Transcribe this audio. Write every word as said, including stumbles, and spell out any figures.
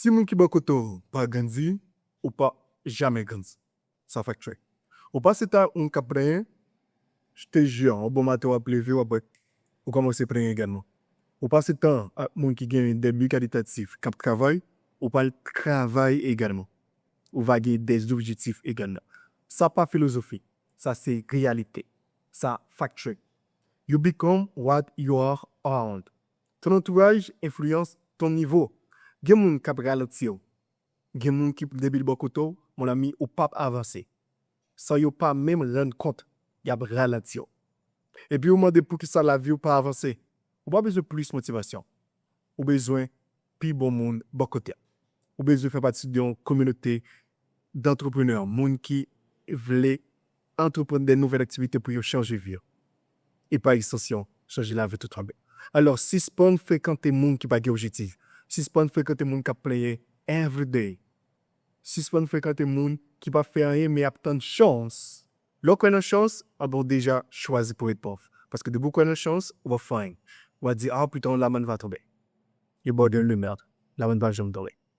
Timoun ki bò kote w pa grandi, ou p ap janmen grandi. Sa factuel. Ou pase tan ak moun k ap plenyen, je te jure, yon bon maten w ap leve, w ap wè, ou kòmanse plenyen egalman. Ou pase tan ak moun ki gen de bi kalitatif, k ap travay, ou pral travay egalman. Ou va gen de objektif egalman. Sa pa filozofi, sa se reyalite. Sa factuel. You become what you are around. Ton antouraj enfliyans ton nivo. Gen moun k ap ralanti w. Gen moun ki depi l bò kote w, mon ami, ou p ap avanse. San yo pa menm rann kont, y ap ralanti w. Epi ou mande poukisa lavi w pa avanse. Ou pa bezwen plis motivasyon. Ou bezwen pi bon moun bò kote w. Ou bezwen fè pati de yon kominote dantreprenè, moun ki vle antreprann de nouvèl aktivite pou yo chanje vi yo. E pa ekstansyon, chanje lavi tout anpil. Alò, sispann frekante moun ki pa gen objektif. Sispann frekante moun k ap plenyen everyday. Sispann frekante moun ki pa fè anyen men ap tann chans. Lè w kwè nan chans, anben w deja chwazi pou ret pòv. Paske depi w kwè nan chans, ou p ap fè anyen. Ou va di, ah, pita yon lamàn va tonbe. Yo ba w de limèt, lamàn pa janm tonbe.